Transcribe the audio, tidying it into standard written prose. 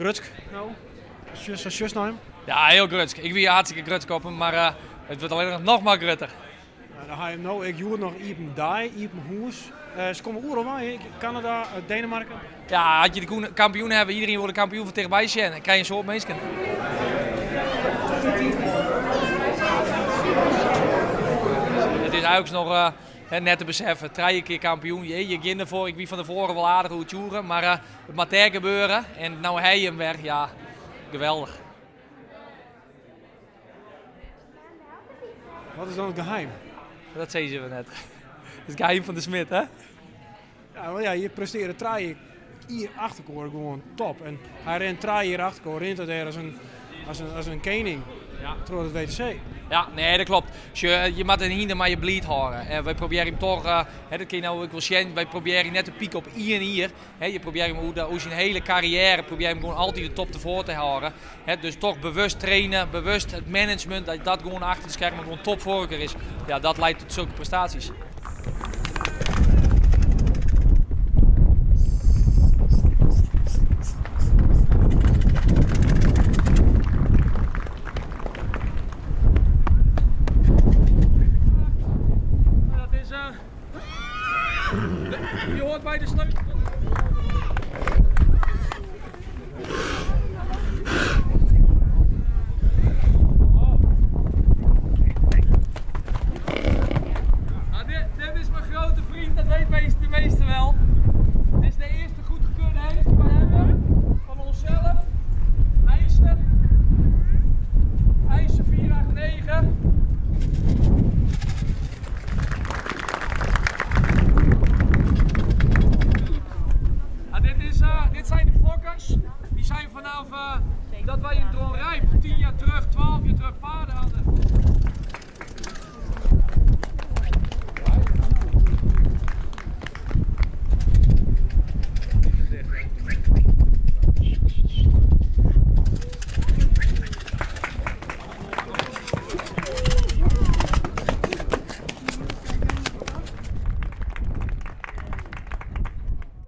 Grutsk no? Sa sjochst nei him? Ja, hiel grutsk. Ik wie hartstikke grutsk op him, mar it wurdt allinnich noch mar grutter. Dan ha je him no ek hjoed noch iepen dei, iepen hûs. Se komme oeral wei, Kanada, Denemarken. Ja, as je de kampioen hawwe, iderien wol de kampioen fan tichtby sjen. Dan krije je in soad minsken. It is eigentlik noch net te beseffen. Trije kear kampioen, je gean derfoar. Ik wie fan tefoaren wol aardich oertsjûge, mar it moat dêr gebeure. En no ha je him wer, ja, geweldich. Wat is dan it geheim? Dat sizze we net. It geheim fan de smid, hè? Ja, want ja, je prestearje trije jier achter elkoar gewoan top. En hy rint trije jier achter elkoar, rint er dêr as in, as in, as in kening troch it WTC. Ja, nee, dat klopt. Sjoch, je moatte in hynder mei je bliid hâlde. En wy probearje him toch, hè, dat kin je no ek wol sjen, wy probearje net te pieken op ien jier. Hè, je probearje him oer syn hiele karriêre, probearje him gewoan altyd de top tefoar te hâlden. Hè, dus toch bewust trainen, bewust it management, dat dat gewoan achter de skermen gewoan top foar elkoar is. Ja, dat leidt tot zulke prestaties. Dat is, je hoort bij de sleutel. Dit is mijn grote vriend, dat weet de meeste wel. Dit is de eerste goedgekeurde hengst die wij hebben van onszelf. IJzer. IJzer 489. Dit zijn de fokkers. Die zijn vanaf dat wij in Dronryp 10 jaar terug